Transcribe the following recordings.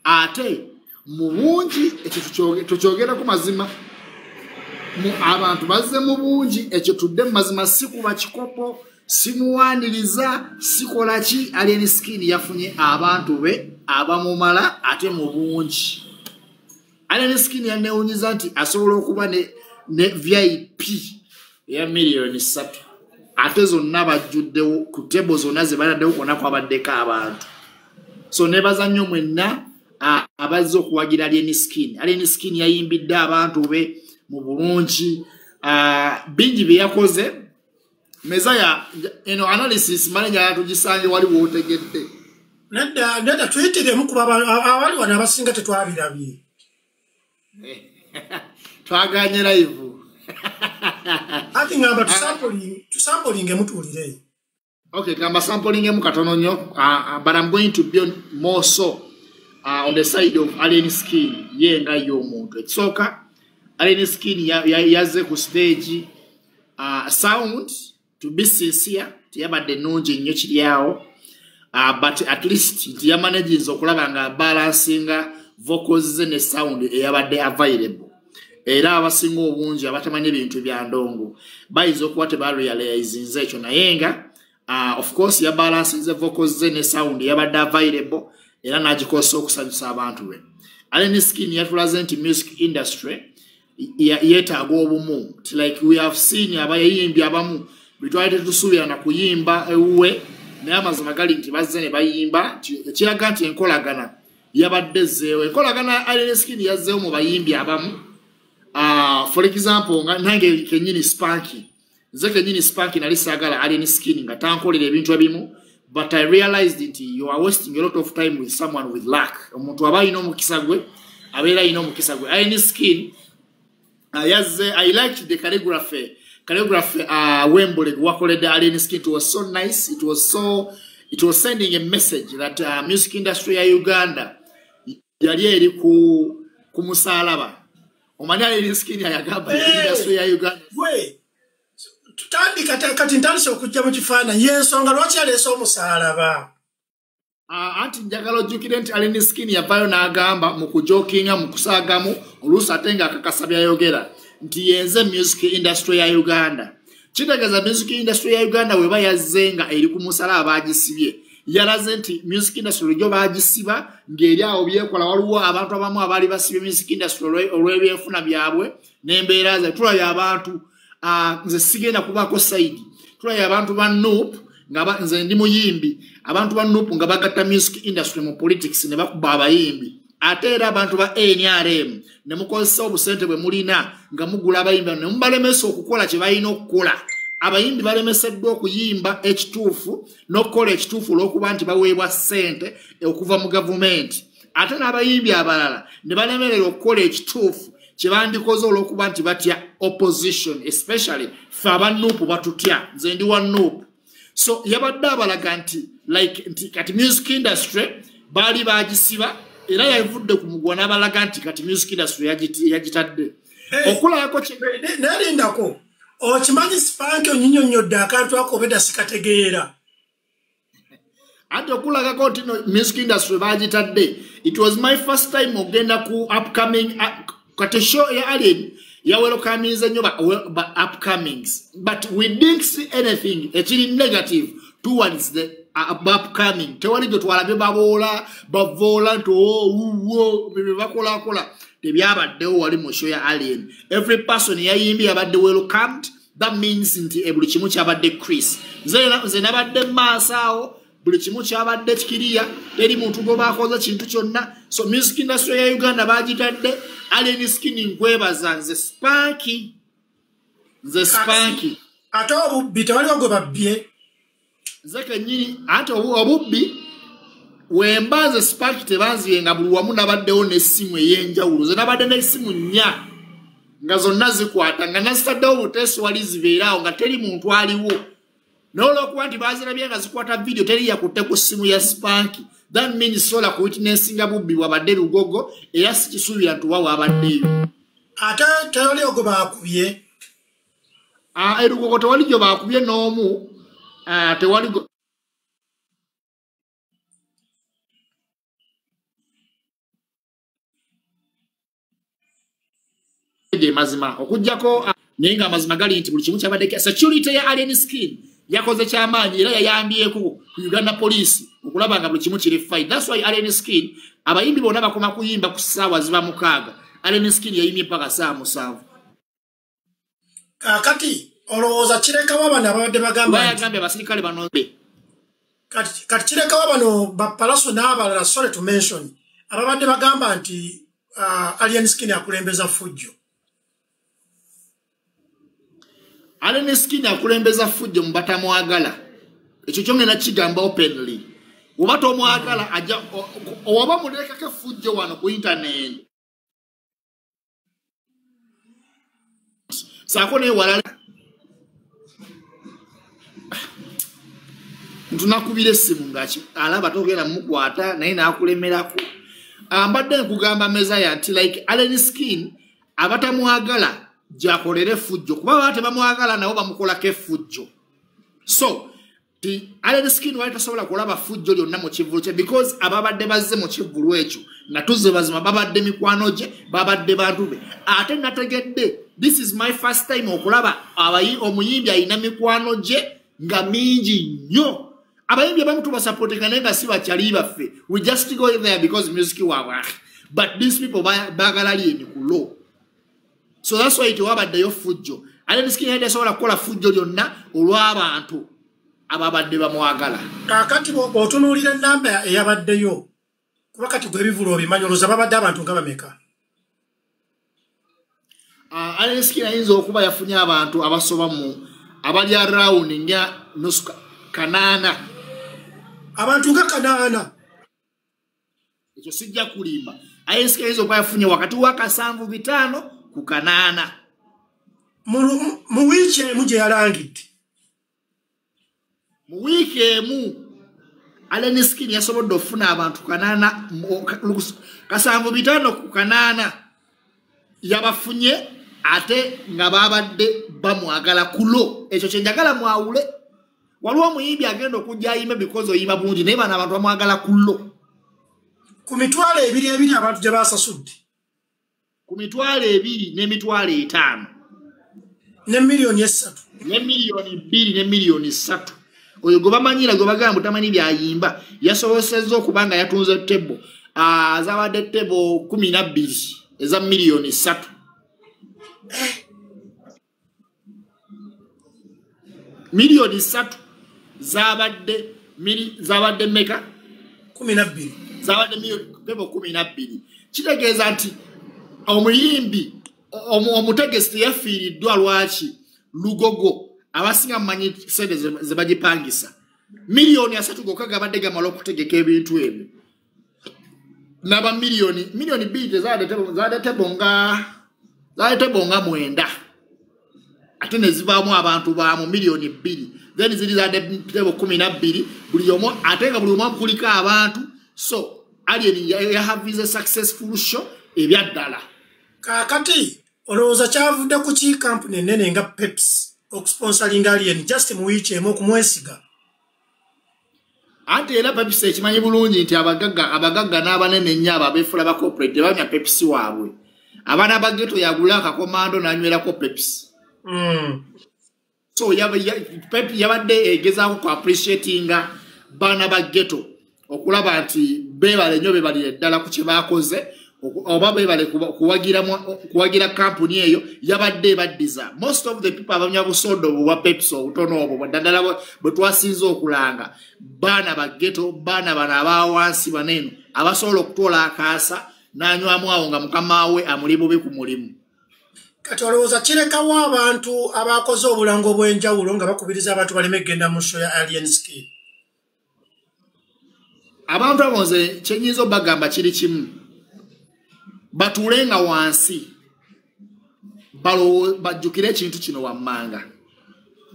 Ate mu bungi, ekyo tukyogera ku mazima, abantu bazze mu bungi, ekyo tudde mu mazima, si kuba kikopo, simuwaniriza, sikola ki. Alien Skin yafunye abantu be abamumala ate mu bungi. Alien Skin yanewunyiza nti asobola okuba ne VIP eya 3 million, ate zonna bajjuddewo ku table zonna ze baladdewo, kwonna kwabaddeko abantu. So nebaza nnyo mwenna abazze okuwagira Alien Skin. Alien Skin yayimbidde abantu be mu bulungi, bingi bye yakoze. Mezaya eno analysis manager tugisange wali wootegedde. Nedda, nedda, tuyitiremu kuba abali wano abasinga tetwabirabye. Twaganye live. Ati ngamba tusampolinge mutuwulire. Okay, gamba samplingemu katono nnyo, but I'm going to be on more so on the side of Alien Skin ye nga ye omuntu. Ekisooka, Alien Skin yazze ku stage, sound, to be sincere, teyabadde nnungi nnyo kiri awo, but at least nti yamanaginze okulaba nga balansinga vocals ze ne sound eyabadde available. Era abasinga obungi abatamanyi ebintu bya ndongo bayinza okuba tebarealizinze ekyo, naye nga of course yabalansinze vocals ze ne sound yabadde available era n'agikozesa okusanyusa abantu be. Alien Skin yatulaze nti music industry yeetaaga obumu. Like we have seen abayimbi abamu bitwali tetusuubira na kuyimba ewuwe, naye amazima gali nti bazze ne bayimba, ekiraga nti enkolagana yabadde ezzeewo. Enkolagana Alien Skin yazzeewo mu bayimbi abamu. For example, nga nange kenyini Spanki, nze kenyini Spanki nali saagala Alien Skin nga tankolera ebintu ebimu, but I realized nti you are wasting a lot of time with someone with luck. Omuntu aba alina omukisa gwe, abeera alina omukisa gwe. Alien Skin yazze, I liked the choreography Wembley wakoledde Alien Skin. It was so nice, it was sending a message that music industry ya Uganda yali eri ku musalaba. Omanyi Alien Skin yayagamba industry ya Uganda. Gwe tutandika kati ntandise okujja mu kifaananyi, yensonga lwaki yaleese omusaalaba. Anti njagala ojjukire nti Alien Skin yavaayo n'agamba mu kujokinga, mu kusaagamu oluusi, ate ng'akakasa byayogera, nti yenze music industry ya Uganda. Kitegeeza music industry ya Uganda weba yazze nga eri ku musalaba bagisibye, yalaze nti music industry lujjo bagisiba ng'eri awo byekola. Waliwo abantu abamu abaali basibye music industry olw'ebyenfuna byabwe n'embeera zaabwe. Tulabye abantu, nze sigenda kubaako side, tulabye abantu ba NUP nga nze ndi muyimbi, abantu ba NUP nga bagatta music industry mu politics ne bakuba abayimbi. Ate era abantu ba NRM ne mukozesa obusente bwe mulina nga mugula abayimbi ne mubalemesa okukola kye balina okukola. Abayimbi balemeseddwa okuyimba ekituufu n'okukola ekituufu olw'okuba nti baweebwa ssente okuva mu gavumenti, ate n'abayimbi abalala ne balemererwa okukola ekituufu kye bandikoze olw'okuba nti batya opposition, especially ffe aba NUP batutya. Nze ndi wa NUP. So yabadde abalaga nti like nti kati music industry baali bagisiba, era yavudde ku mugwa n'abalaga nti kati music industry yagitadde okulabako. Nalindako, okimanyi Spanki onyinyonnyodde akantu ako obedda sikategeera. Anti okulagako nti no music industry bagitadde. It was my first time ogenda ku upcoming, kati show ya Alien yawelcominze nnyo ba upcomings, but we didn't see anything ekiri negative towards the upcoming. Tewali gye twalabye baboola bavoola nti owuwo bye bakolakola, tebyabaddewo wali mu show ya Alien. Every person yayimbye yabadde welcomed. That means nti buli kimu kyabadde clear. Nze nabadde maaso awo, buli kimu kyabadde kikiriya, teri muntu gwe bakoze kintu kyonna. So music industry ya Uganda bagitadde. Alien Skin nkwebaza, nze Spanki, nze Spanki. Ate obubbi tewaliwo gwe babbye? Nze kennyini, anti obubbi wemba nze Spanki tebanziye nga buli wamu nabaddewo n'essimu ey'enjawulo. Nze nabadde n'essimu nnya nga zonna zikwata, nga nazitaddewo buteesi wali zibeeraawo nga teri muntu aliwo, naye olwokuba nti bazirabye nga zikwata vidiyo, teri yakutte ku ssimu ya Spanki. That means sola ku witnessinga bubbi bwabadde Lugogo, era sikisuubira nti oba bwabaddeeyo. Ate tewaliwo gwe baakubye? Erugogo tewali gye baakubye n'omu, tewali. Ge mazima okujjako, naye nga amazima gali nti buli kimu kyabadde security ya Alien Skin yakoze kyamaanyi, era yayambyeko ku Uganda Police okulaba nga buli kimu kiri fine. That's why Alien Skin, abayimbi bonna bakoma kuyimba ku ssaawa ziba 6, Alien Skin yayimbye mpaka ssaawa 7. Kaakati olowooza kirekawo bano ababadde bagamba nti Bayagambye abasirikale bano be Kati kirekawo bano bapalaso n'abalala, sorry to mention, ababadde bagamba nti Alien Skin akulembeza fujjo. Alien Skin akulembeza fujjo mu batamwagala. Ekyo kyo ngenda kigamba openly. Oba tomwagala ajja oba mulekako effujjo wano ku internet. Saako naye walala. Ntunakubira essimu nga alaba togenda mukwata naye n'akulemerako. Mbadde nkugamba Mezaya nti like Alien Skin abatamwagala gyakolera effujjo, kuba baba tebamwagala nabo bamukolako effujjo. So ti Alien Skin wali tasobola kulaba ffujjo lyonna mu kivvulu kye, because ababadde bazze mu kivvulu ekyo nga tuzze bazima babadde mikwano gye, babadde bantu be. Ate nategedde this is my first time okulaba omuyimbi alina mikwano gye nga mingi nnyo. Abayimbi abamu tubasupportinga naye nga si bakyali baffe, we just go there because music waabwe, but these people baagala Alien ku low. So that's why tewabaddeyo ffujjo. Alien Skin yali tasobola kukola ffujjo lyonna olw'abantu ababadde bamwagala. Kaakati bw'otunuulira ennamba eyabaddeyo, kuba kati gwe ebivvulu obimanyi, olowooza babadde abantu nga bameka? Alien Skin ayinza okuba yafunye abantu abasoba mu abali around nga nusu 8. Abantu nga 8. Ekyo sijja kulimba. Alien Skin ayinza okuba yafunye wakati wa 75 ku 8. Mu wiiki emu gye yalangidde. Mu wiiki emu Alien Skin yasobodde okufuna abantu 8, 75 ku 8 yabafunye, ate nga babadde bamwagala kulo. Ekyo kye njagala mwawule. Waliwo omuyimbi agenda okujja ayimbe because oyimba bulungi, naye bano abantu bamwagala kulo. Ku 200,000 abantu gye basasudde. Ku 200,000 n'emitwalo 5. Ne 3 million. Ne 2 million ne 3 million. Oyo gwe bamanyira, gwe bagamba tamanyi byayimba, yasobosezza okuba nga yatunze table. Zabadde table 12 eza 3 million. 3 million zabadde mmeka? 12. Zabadde miliyoni table 12. Kitegeeza nti omuyimbi omutegesi teyafiiriddwa. Lwaki? Lugogo abasinga mumanyi sente ze bagipangisa, 3 million gokka gabadde gamala okutegeka ebintu ebyo. Naba 2 million tezabadde table nga zabadde table nga 9, ate ne zivaamu abantu baamu 2 million, then ziri zadde table 12, buli omu, ate nga buli omu kuliko abantu. So Alien yahavize successful show ebyaddala. Kaakati olowooza kyavudde ku ki kampuni ennene nga Pepsi okusponsoringa Alien just mu wiiki emu, okumwesiga? Anti era Pepsi ekimanyi bulungi nti abagagga n'abanene ennyo abo abeefula ba corporate tebanywa Pepsi waabwe. Abaana ba ghetto yagula akakomando n'anywerako Pepsi. So yabadde egezaako ku appreciatinga baana ba ghetto okulaba nti beebale nnyo, beebalire ddala ku kye baakoze, oba beebale kuwagira kampuni eyo. Yabadde ebaddiza. Most of the people abanywa busoda obwo bwa Pepsi obutono obwo naddala bwe twasinze okulanga, baana ba ghetto, baana bano abawansi baneeno abasobola okutoola akaasa n'anywamu awo nga mukama we amuli bubi ku mulimu. Kati olowooza kirekawo abantu abakoze obulango obw'enjawulo nga bakubiriza abantu baleme kugenda mu show ya Alien Skin? Abantu abo nze kyenyinza obagamba kiri kimu: batuule nga wansi bajjukire ekintu kino wammanga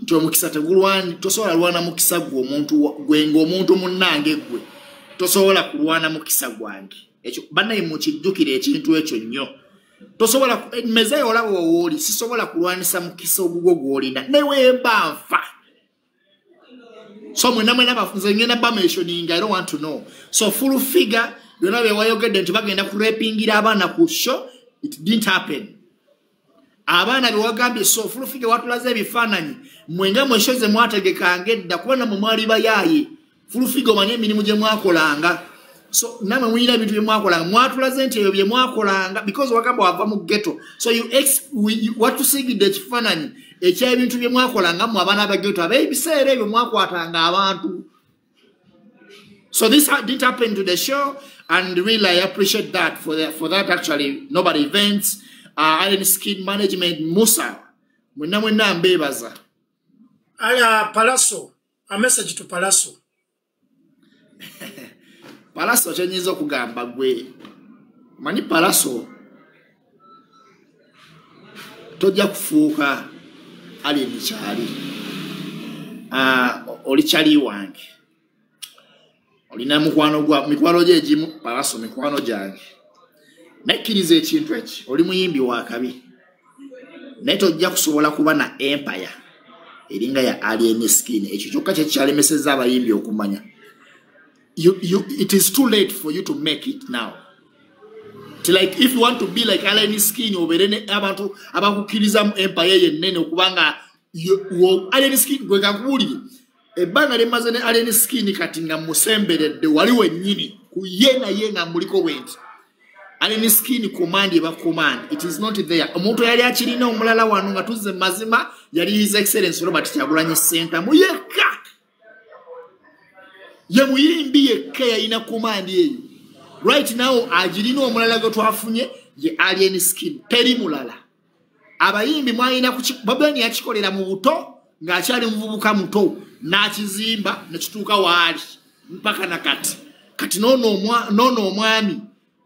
nti omukisa tegulwani. Tosobola lwana mukisa gwe omuntu gwe ng'omuntu munnange, gwe tosobola kulwana mukisa gwange. Ekyo bannaye mukijjukire ekintu ekyo nnyo. Tosobola mezayo olaba wowooli, sisobola kulwanisa mukisa ogugwo gw'olina newemba nfa. So mwena mwena nze ngenda bamentioning, I don't want to know. So Full Figure, byonna bye wayogedde nti bagenda kurepingira abaana ku show, it didn't happen. Abaana be wagambye so Full Figure watulaze ebifaananyi mwenga mweshoze mwategekanga edda kuba namwe mwali bayaaye. Full Figure omanye emirimu gye mwakolanga. So namwe mulina ebintu bye mwakolanga, mwatulaze nti ebyo bye mwakolanga because wagamba wava mu ghetto. So watusigidde ekifaananyi eky'ebintu bye mwakolanga mmwe abaana ba ghetto ab'ebiseera ebyo mwakwatanga abantu. So this didn't happen to the show, and really I appreciate that for that actually nobody events, Alien Skin Management Musa mwenna mwenna mbebaza. Aya Palaso, a message to Palaso. Palaso kyenyinza okugamba gwe manyi Palaso tojja kufuuka Alien kyali. Oli kyali wange. Olina mukwano gwa mikwano gye egimu Palaso mikwano gyange. Nakkiriza ekintu eki oli muyimbi wa kabi. Naye tojja kusobola kuba na empire eringa ya Alien Skin. Ekyo kyokka kye kyalemesezza abayimbi okumanya. It is too late for you to make it now. Like if you want to be like Alien Skin obeere ne abantu abakukkiriza mu empire yennene okubanga Alien Skin gwe kakubuulire. Ebbanga lyemaze ne Alien Skin kati nga musemberedde wali wennyini ku ye naye nga muliko bwe nti. Alien Skin command eba command. It is not there. Omuntu yali akirina omulala wano nga tuzze mazima yali His Excellency Robert Kyagulanyi Ssentamu yekka. Ye muyimbi yekka yalina command eyo. Right now agirina omulala gwe twafunye ye Alien Skin teri mulala. Abayimbi mwalina Bobi yakikolera mu buto ng'akyali muvubuka muto n'akizimba ne kituuka waali mpaka na kati. Kati noono omwami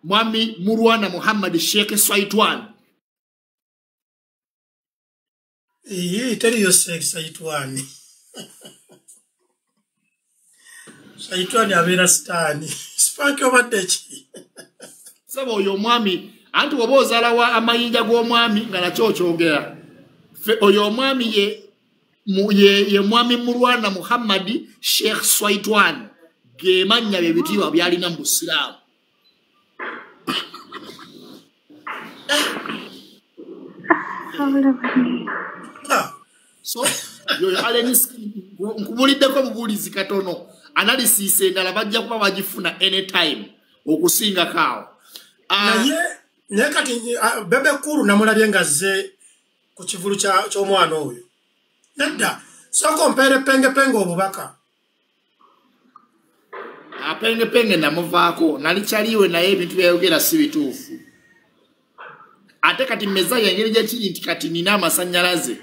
Mwami Mulwana Muhammad Sheikh Saitwan. Iyi teriyo Sheikh Saitwan. Saitwan abeera sitaani. Sipanki obadde ki? Saba oyo omwami anti oba ozaala amayinja g'omwami nga nakyo kyogera. Oyo omwami ye Mwami Mulwana Muhammad Sheikh Saitwan ge mannya bye bitiibwa byalina mu Busiraamu. So yoyo Alien Skin nkubuliddeko bubulizi katono. Analysis endala bajja kuba bagifuna anytime okusingako awo. Naye kati Bebe Cool namulabye ng'azze ku kivulu ky'omwana oyo. Nedda sooka ompeere Penge Penge obubaka. Penge Penge namuvaako nali kyaliwe naye ebintu byayogera si bituufu. Ate kati meza engeri gyekiri nti kati nina amasannyalaze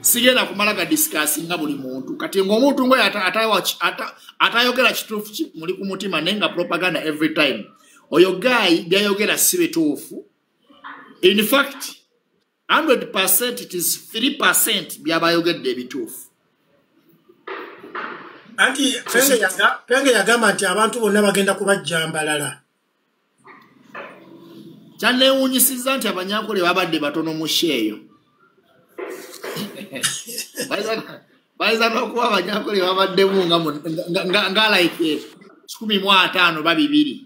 sigenda kumala ga discussinga buli muntu. Kati ng'omuntu ngoyo atayogera kituufu muli ku mutima naye nga propaganda every time. Oyo guy byayogera si bituufu. In fact 100% it is 3% byabayogedde ebituufu. Anti Penge yagamba nti abantu bonna bagenda kubajja mbalala. Kyanneewuunyisizza nti Abanyankole babadde batono mu show eyo. Bayinza n'okuba Abanyankole babaddemu nga like 15 ba 2.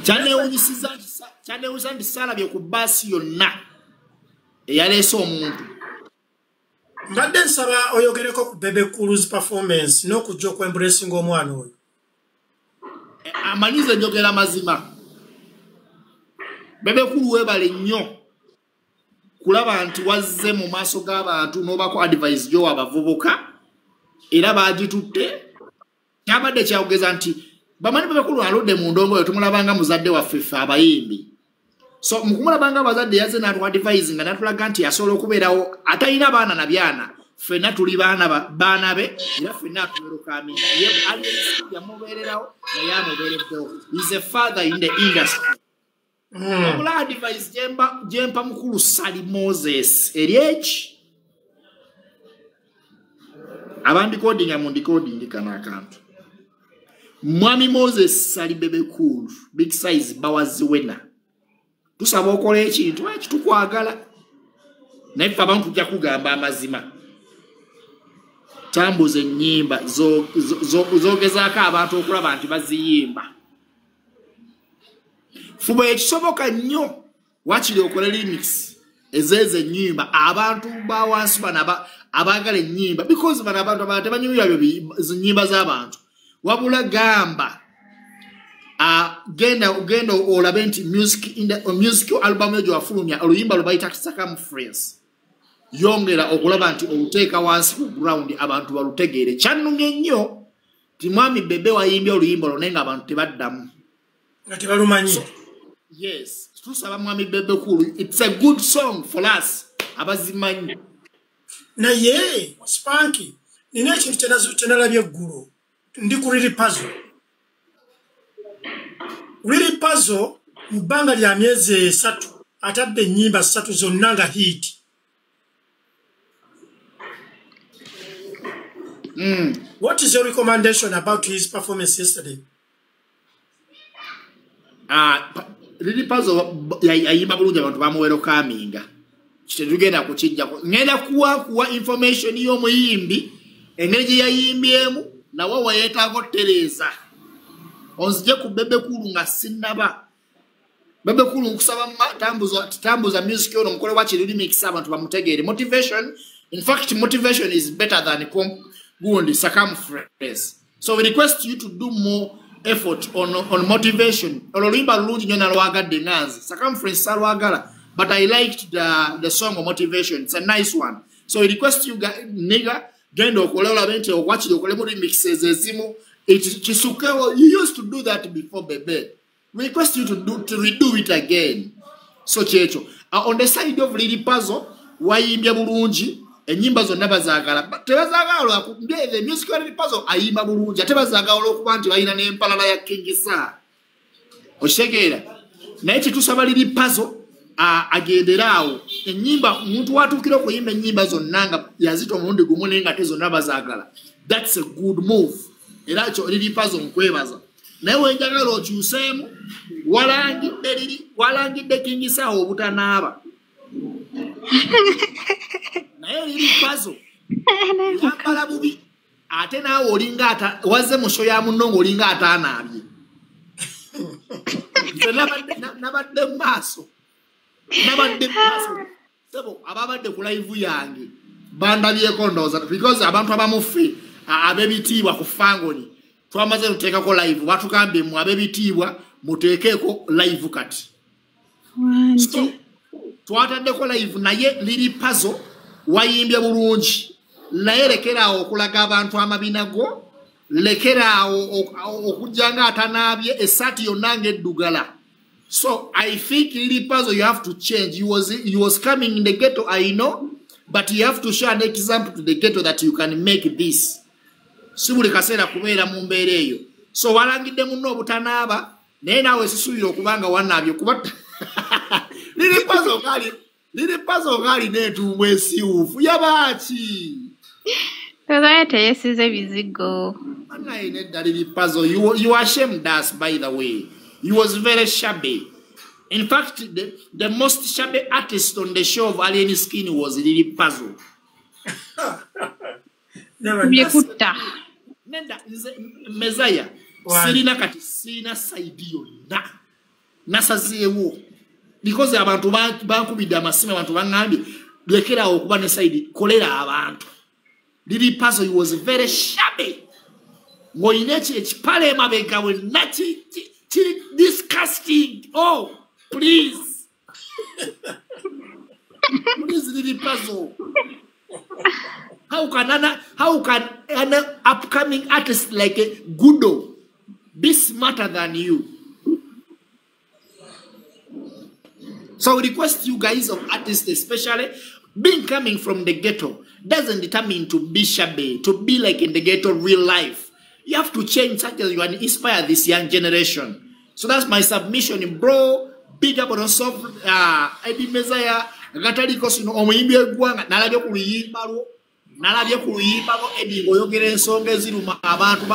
Kyanneewuunyisa nti saalabye ku bbaasi yonna eyaleese omuntu. Mbadde nsaba oyogereko ku Bebe Cool's performance n'okujja okwembracinga omwana oyo. Amanyize njogera mazima. Bebe Cool weebale nnyo kulaba nti wazze mu maaso g'abantu n'obako advice gy'owa abavubuka era baagitutte. Kyabadde kyakugeza nti bamanyi Bebe Cool aludde mu ndongo eyo tumulabanga muzadde waffe ffe abayimbi. So mu kumulabanga abazadde yazze n'atuwa advice nga n'atulaga nti asobola okubeerawo atalina baana na byana. Ffenna tuli baana be era ffenna atuwerukaminga. Ye Alien Skin yamubeererawo naye amubeereddewo. He is a father in the industry. Wabula advice gyempa mukulu Sally Moses eri eki abandikodinga mundikodingi kano akantu. Mwami Moses Sally Bebe Cool big size bawaziwena. Tusaba okola ekintu eki tukwagala naye ffe abantu tujja kugamba amazima. Tambuza ennyimba zogezaako abantu okulaba nti baziyimba. Fuba ekisoboka nnyo Wakiri okole remix ezeeze ennyimba abantu ba wansi bano abaagala ennyimba, because bano abantu abalala tebanyumirwa nnyimba z'abantu. Wabula gamba genda genda olabe nti music in the music album ejo wafulumya oluyimba lwe bayita Circumference, yongera okulaba nti oluteeka wansi ku ground abantu balutegeere. Kyannumye nnyo ti mwami Bebe wayimbye oluyimba olwo naye nga abantu tebaddamu, nga tebalumanyi. So, yes, tusaba mwami Bebe Cool, it's a good song for us abazimanyi. Naye Spanki, nina ekintu kyenalabye eggulo, ndi ku Lil Pazo. Lil Pazo mu bbanga lya myezi 3 atadde ennyimba 3 zonna nga hit. What is your recommendation about his performance yesterday? Lil Pazo yayimba bulungi, abantu bamuwerokaminga. Tetugenda kukijjako. Ngenda kuwa information y'omuyimbi engeri gye yayimbyemu nawe weyeetaaga otereeza. Onzije ku Bebe Cool nga sinnaba. Bebe Cool nkusaba tambuza music ono mukole wakiri remix abantu bamutegeere. Motivation, in fact motivation is better than gundi circumference. So we request you to do more effort on motivation. Olwo luyimba lulungi nnyo nalwagadde nganze. Circumference salwagala, but I liked the song of motivation. It's a nice one. So we request you nigga genda okole olabe nti okwakiri okolemu remixes ezimu. Kisukewo, you used to do that before, Bebe. We request you to redo it again. So kyekyo. On the side of Lil Pazo, wayimbye bulungi, ennyimba zonna bazaagala. Tebazaagala lwa the music wa Lil Pazo ayimba bulungi, ate bazaagala olw'okuba nti balina n'empalala ya King Saha. Okitegeera? Naye kyetusaba Lil Pazo agendere awo. Ennyimba omuntu watuukira okuyimba ennyimba zonna nga yazita omulundi gumu naye nga te zonna bazaagala. That's a good move. Era kyo Lil Pazo nkwebaza. Naye wenjagala okyuseemu, walangidde King Saha obutanaaba. Naye Lil Pazo yambala bubi, ate naawe olinga wazze mu show ya munno ng'olinga ataanaabye. Nze nabadde mu maaso. Nabadde mu maaso. Sebo ababadde ku live yange bandabyeko ndowooza, because abantu abamuffe ab'ebitiibwa ku Fangoni twamaze tuteekako live, batugambye mmwe ab'ebitiibwa muteekeeko live kati. So twataddeko live, naye Lil Pazo wayimbye bulungi, naye lekeraawo okulaga abantu amabina go, lekeraawo okujja nga atanaabye essaati yonna ng'eddugala. So I think Lil Pazo, you have to change. You was coming in the ghetto, I know, but you have to show an example to the ghetto that you can make this. Si buli kaseera kubeera mu mbeera eyo. So walangidde munno obutanaaba, naye naawe sisuubira okuba nga wanaabye kuba Lil Pazo ng'alina entuumu esiwuufu yabaaki? Tozaye teyesize bizigo. Banaye nedda Lil Pazo, you ashamed us, by the way. You was very shabby. In fact, the most shabby artist on the show of Alien Skin was Lil Pazo. Byekutta. Nenda nze Mezaya, sirina kati sirina side yonna. Nasazeewo. Because abantu bankubidde amasimu, abantu baŋŋambye lekerawo okuba ne side, kolera abantu. Lil Pazo, he was very shabby. Ng'olina ekipale emabega wenna kiri disgusting. Oh, please. Please, Lil Pazo. How can an upcoming artist like Gudo be smarter than you? So we request you guys of artists, especially being coming from the ghetto, doesn't determine to be shabby, to be like in the ghetto real life. You have to change such as you and inspire this young generation. So that's my submission, bro. Big up on yourself, Eddie Mezaya, Gataliko sino omuyimbi w'eggwanga, nalabye ku luyimba lwo, nalabye ku luyimba lwo Eddie ng'oyogera ensonga eziruma abantu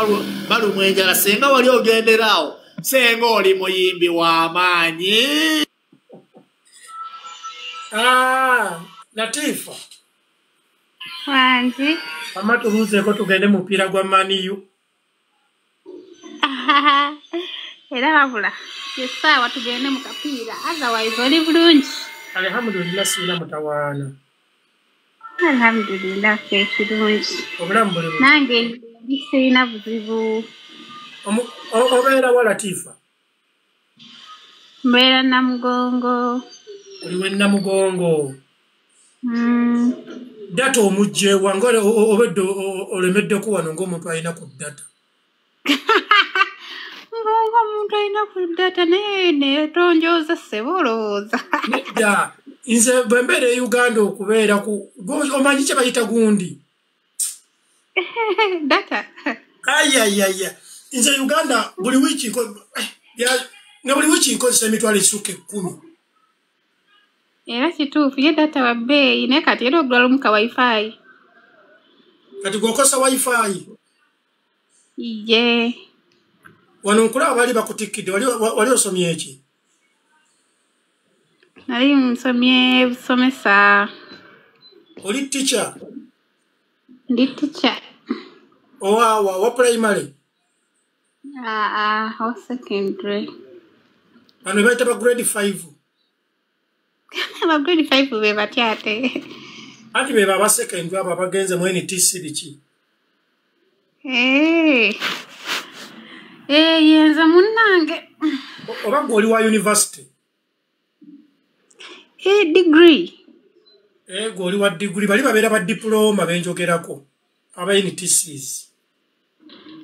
balumwa enjala. Senga wali ogenderaawo, senga oli muyimbi w'amaanyi. Latifa. Wangi. Mama tubuuzeeko tugende mu mupiira gwa Man U. Era wabula. Essaawa tugende mu kapiira, otherwise oli bulungi? Alhamdulillah, siina mutawaana. Alhamdulillah, ffe kirungi. Obulamu buli bulungi? Nange ndi sirina buzibu. Obeera wa, Latifa? Mbeera Namugongo. Oli we Namugongo? Data omugjewa nga obedde olemeddeko wano ng'omuntu alina ku data. Ngonga omuntu alina ku data, naye netonjooza ssebo, olowooza. Nedda, nze bwe mbeera e Uganda okubeera ku omanyi kye bayita gundi? Data. Ayayaya, nze Uganda buli wiiki nga buli wiiki nkozesa 10,000. Era kituufu, ye data wa bbeeyi, naye kati era ogula lumu ka wifi. Kati gweokozesa wifi? Ye. Wano nkulaba baali bakutikkidde, wali osomye eki? Nali nsomye busomesa. Oli teacher? Ndi teacher. Owawa wa primary? Aa, wa secondary. Bano bayita ba grade 5. Ba grade 5 be batya ate? Anti be baba secondary, abo abagenze mu NTC biki. Eh. Eh, yenze munnange. Oba gwe oli wa university? Eh, degree. Eh, gwe oli wa degree, bali babeera ba diploma benjogerako aba NTCs.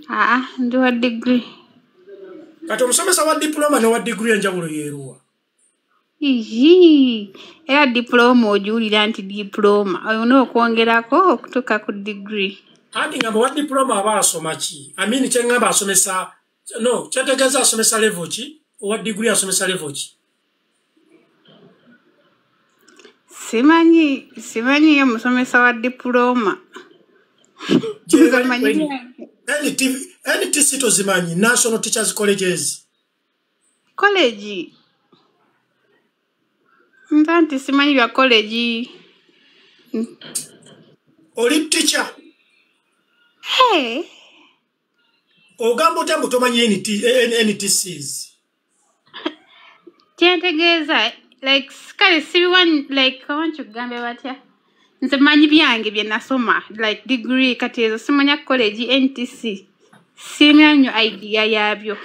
Aa, ndi wa degree. Kati omusomesa wa diploma ne wa degree enjawulo yeeruwa? Ii, era diploma ogiwulira nti diploma, olina okwongerako okutuuka ku degree. Anti ngamba wa diploma aba asoma ki? Amini kye ŋŋamba asomesa, no, kyetegeeza asomesa level ki? Owa degree asomesa level ki? Simanyi, simanyi ye musomesa wa diploma. Gye Manyi NTC tozimanyi, National Teachers Colleges? College. Nza nti simanyi bya college. Oli teacher? Hey. Ogamba otya mbu tomanyi NTCs? Kyentegeeza like kale sibiwa, like oba batya, nze manyi byange bye nasoma, like degree. Kati ezo simanya college, NTC, sirina nnyo idea yaabyo.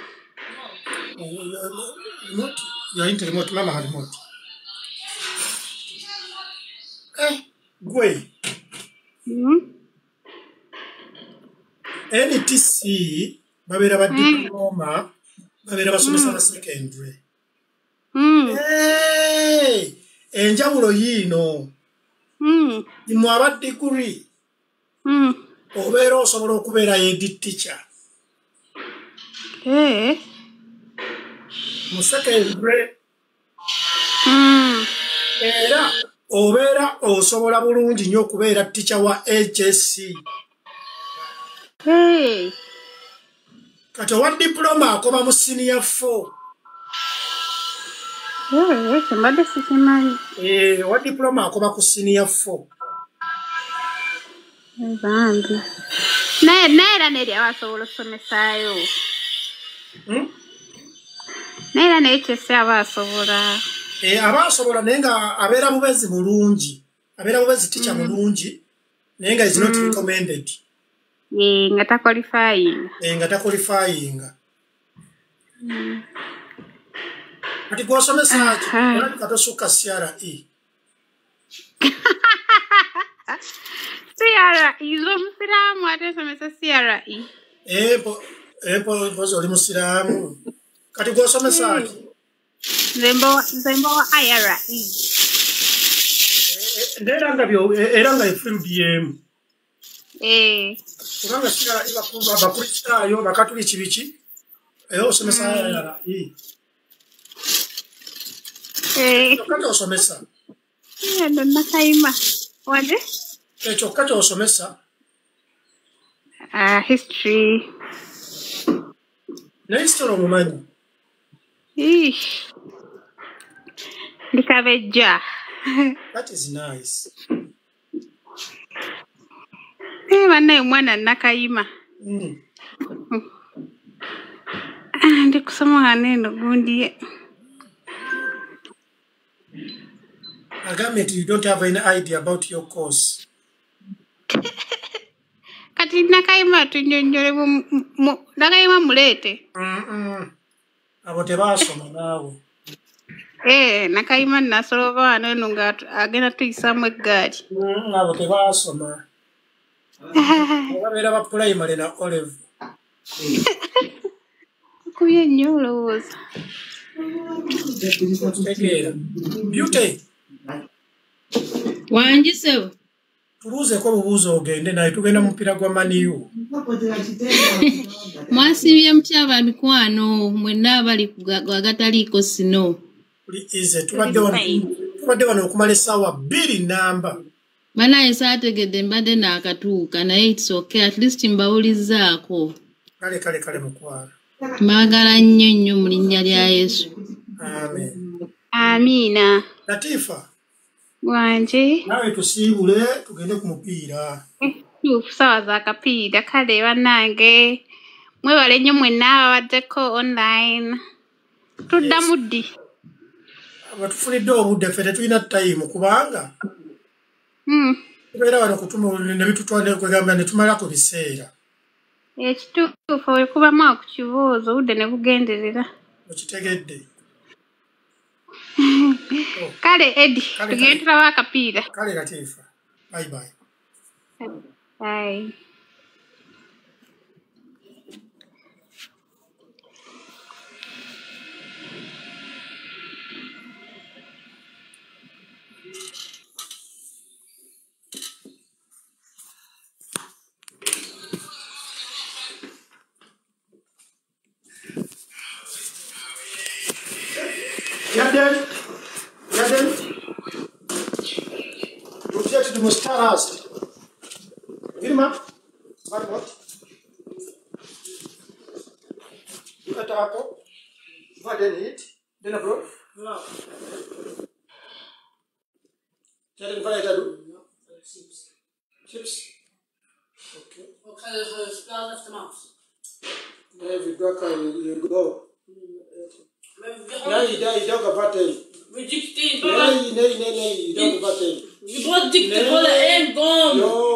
Remote, you're into remote, mama had remote. Eh, gwe. NTC babeera ba diploma, babeera basomesa ba secondary. Hey, enjawulo yiino. Mmwe aba degree obeera osobola okubeera head teacher mu secondary, era obeera osobola bulungi nnyo okubeera teacher wa HSC. Hey. Kati owa diploma akoma mu senior 4. Eh, ekyo mbadde sikimanyi. Eh, owa diploma akoma ku senior 4. Bambi, naye era neri aba asobola okusomesaayo. Naye era naye kyese aba asobola. Eh, aba asobola, naye nga abeera bubezi mulungi, abeera bubezi teacher mulungi, naye nga is not recommended. Eh, nga taqualifying. Eh, nga taqualifying. Kati gw'osomesa ki? Olabika tosukka CRE. CRE, nze omusiraamu ate nsomesa CRE? Eh, mpozi oli musiraamu. Kati gw'osomesa ki? Nze mbawa IRE. Era nga era nga efield y'emu. Eh. Kubanga CRE bakristaayo, bakatuliki, biki, era osomesa IRE. Eh. Kyokka ky'osomesa. Eno Nakayima. Wanje? Kyokka ky'osomesa. Ah, history. Naye history omumanyi? Ish. Ndikabejja. That is nice. Eh, bannaye omwana Nakayima. Ndi kusoma wano eno gundi. Agambye nti you don't have any idea about your course. Kati Nakayima tunnyonnyole, Nakayima muleete. Abo tebaasoma naawe. Eh, Nakayima nasoloba wano eno nga agenda tuyisaamu eggaali. Abo tebaasoma. Babeera ba pulayimale na O level. Kubye nnyo olowooza. Okitegeera. Beauty. Wangi ssebo. Tubuuzeeko obubuuzo ogende naye, tugenda mu mupiira gwa Man U. Mwasiibye mutya bamikwano mwenna abali ku agataliiko sino? Tuli easy, tubadde wano okumala essaawa 2 namba. Banaye saategedde, mbadde naakatuuka, naye it's okay, at least mbawulizzaako. Kale kale kale mukwano. Mbaagala nnyo nnyo mu linnya lya Yesu. Amen. Amiina. Latifa. Wanje. Naawe tusiibule tugende ku mupiira. Tuufu, ssaawa za kapiira. Kale bannange, mwebale nnyo mwenna ababaddeko online. Tuddamu ddi? Abatufunidde obudde, ffe tetulina time kubanga tubeera wano kutuma ne bitutwala, kwegamba ne tumala ku biseera. Ekituufu, wekubamu awo ku kibuuzo obudde ne bugenderera. Okitegedde. Kale Edi, Kale, tugende kale. tulabe akapiira. Kale Latifa. Bye bye. Bye. Jaden, Jaden, du fährst, du musst tarast. Vilma, warte mal. Ata hapo. Vad hit? Dena bro? Jaden, vad heter du? Chips. Chips. Okay. Okay, så efter mat. Nej, vi brukar ju gå. Men vi har Nej, nej, idag har vatten. Vi dricker inte bara. Nej, nej, nej, nej, idag har vatten. Vi bara dricker bara en gång. Ja.